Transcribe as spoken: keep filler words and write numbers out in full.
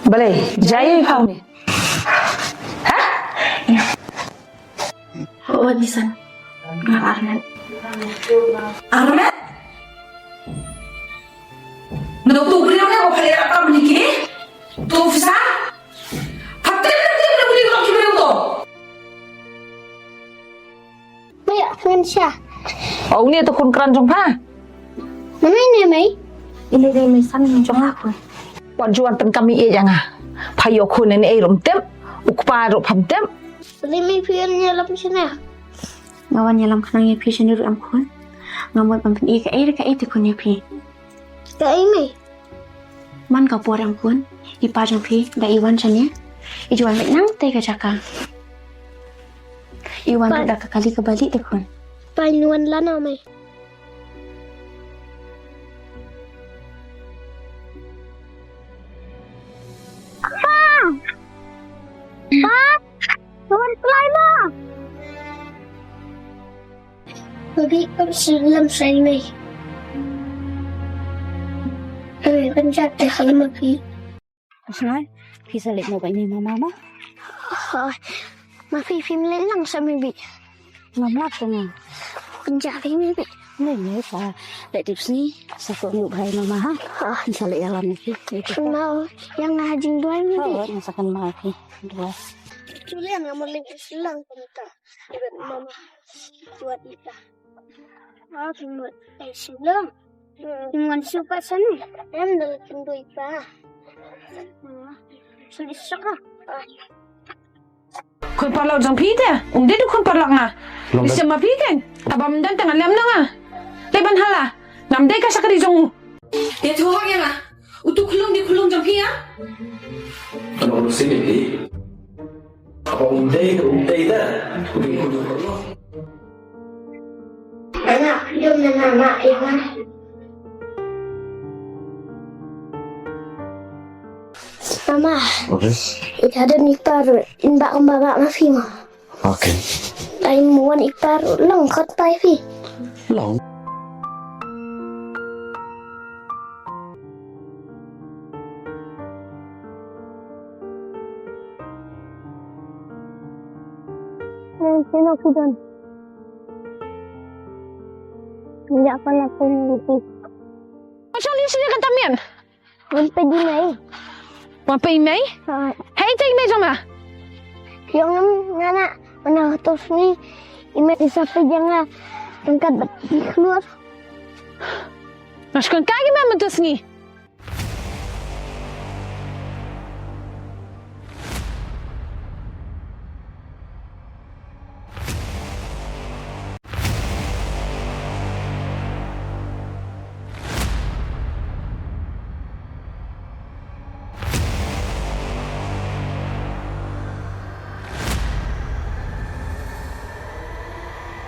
Balei, jai pha uni. Ha? Oh, bisan. Nga armet. Armet? Nga dok tu briew ne, ko kali apa muni kini? Tu officer? Phatem na briew ne, muni dok ki briew tu. Maya, ngan sha. Oh, uni tu khun kran jong pha. Mana ini, Mei? Ini dei mei san jong aku. Wan juan pen kami e janga. Pha yo khun ini e rum tep. U kpa ru pham tep. Limi phi ïalam shane. Nga wan ïalam khnang ïa phi shane ruh em khun. Nga mut ban pyni kaei re kaei te khun ïa phi. Kaei Mei? Man ka por em khun. I pa jong phi da i wan shane. I ju wan beit nangta ka jaka. I wan ruh da ka kali kaba lieh te khun. Pyn wan lano Mei? Pa! Pa! Tuan Sulaiman. Baby, kam silam sai mai. Kami kan jatuh kalau mati. Asnai, pisa lek mau banyi mama ma. Ma phi phim leh lang sa Mei Bih. Ngam lap tu nga. Pynjah phi Mei Bih. Ni ni sa leh tip sni sa ko ngu bhai mama ha. Sa leh ïalam ni phi. Mau yang nga jingduwai Mei Bih. Sa kan ma phi duwai. Julian ngam leh silang pynta. Ibet mama. Tuat ita. Ah, phi mut ai silang. Ngan shu pat sani. Em dal kendui pa. Suli saka. Khun paralok jong phi te, um dei tu khun paralok nga. Long. Di sema phi ken, aba mdan tang lem na nga. Te ban hala, ngam dei ka sakri jong u. Te tu hak ya nga. Utu khulung di khulung jong phi ya. Ano lu sini di. Aba um dei, um dei da. Utu khulung paralok. Anak, jom na mama ya nga. Mama. Okay. Ita ada ni paru, in ba kumba ba ma phi ma. Okay. Ai muan i paru long khot pai phi. Long. Nang sino kudon. Nja pala pun lupi. Macam ni sini kata mian. Wan peit i mei. Wan peit i mei? Ha. Hei, te i mei jong nga. Jong nga na, mana tu sni, i mei isa peit jong nga. Tengkat bet di keluar. Mas kan kai i mei tu sni.